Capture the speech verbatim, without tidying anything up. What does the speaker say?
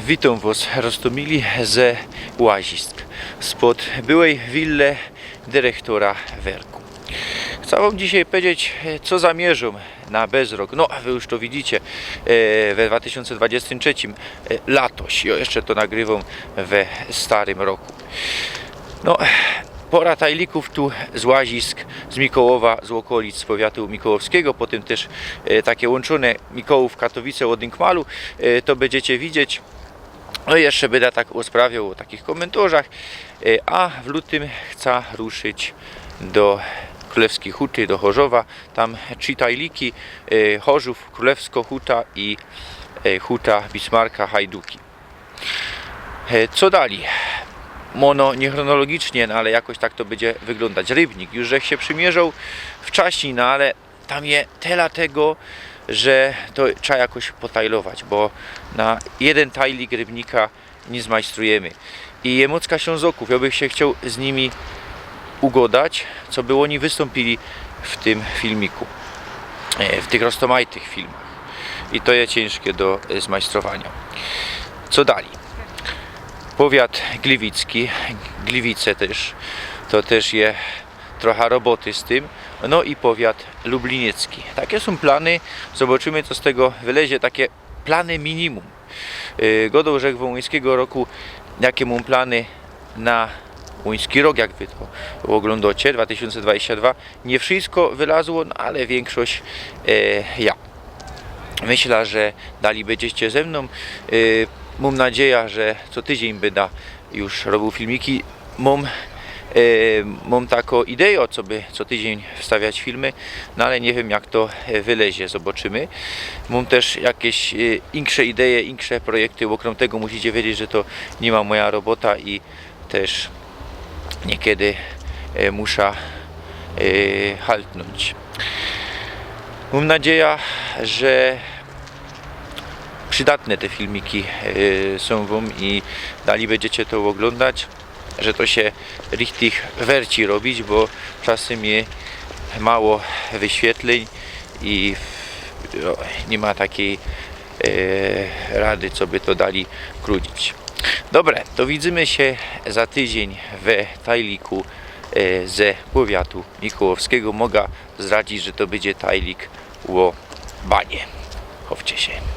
Witōm wŏs, roztōmili, ze łazisk spod byłej wille dyrechtora Werku. Chcã wōm dzisiej pedzieć, co zamierzōm na bezrok. No, a wy już to widzicie, e, we dwa tysiōnce dwudziestym trzecim, e, latoś. Jo jeszcze to nagrywōm we starym roku. No, pora tajlikōw tu z łazisk, z Mikołowa, z ôkolic, z powiatu mikołowskigo, potym tyż, e, take łōnczōne Mikołów, Katowice, ôd Inkmalu, e, to bydziecie widzieć. No i jeszcze bydã tak ôsprawiŏł ô takich kōmyntorzach, e, a w lutym chcã ruszyć do Krōlewskij Huty, do Chorzowa. Tam trzi tajliki, e, Chorzōw, Krōlewskŏ Huta i, e, Huta Bismarka Hajduki. E, co dalij? Mŏno niechronologicznie, no ale jakoś tak to bydzie wyglōndać. Rybnik, już żech sie przymierzoł wczaśnij, no ale tam je tela tego, że to trzeba jakoś potajlować, bo na jedyn tajlik Rybnika niy zmajstrujymy. I je mocka Ślōnzokōw, jŏ bych sie chcioł z nimi ugodać, co by ôni wystōmpili w tym filmiku, e, w tych roztōmajtych filmach. I to je ciynżkie do, e, zmajstrowaniŏ. Co dalij? Powiat gliwicki, Gliwice tyż, to tyż je trocha roboty z tym. No i powiat lubliniecki. Take sōm plany, zobaczymy, co z tego wylezie, take plany minimum. E, godoł żech wōm ôńskigo roku, jake mōm plany na ôński rok, jak wy to ôglōndocie, dwa tysiōnce dwadzieścia dwa. Niy wszysko wylazło, no ale wiynkszość, e, ja. Myślã, że dalij bydziecie ze mnōm. E, mōm nadzieja, że co tydziyń bydã już robiōł filmiki. Mōm, e, mōm takõ idejã, co by co tydziyń wstawiać filmy, no ale niy wiym, jak to, e, wylezie, zobaczymy. Mōm tyż jakeś, e, inksze ideje, inksze projekty, ôkrōm tego musicie wiedzieć, że to niy ma moja robota i tyż niykiedy, e, muszã, e, haltnōńć. Mōm nadzieja, że przidatne te filmiki, e, sōm wōm i dalij bydziecie to ôglōndać, że to sie richtig werci robić, bo czasym je mało wyświetlyń i, no, niy ma takij, e, rady, co by to dalij krōnić. Dobre, to widzymy sie za tydziyń we tajliku, e, ze powiatu mikołowskigo. Mogã zdradzić, że to bydzie tajlik ô banie. Chowcie sie.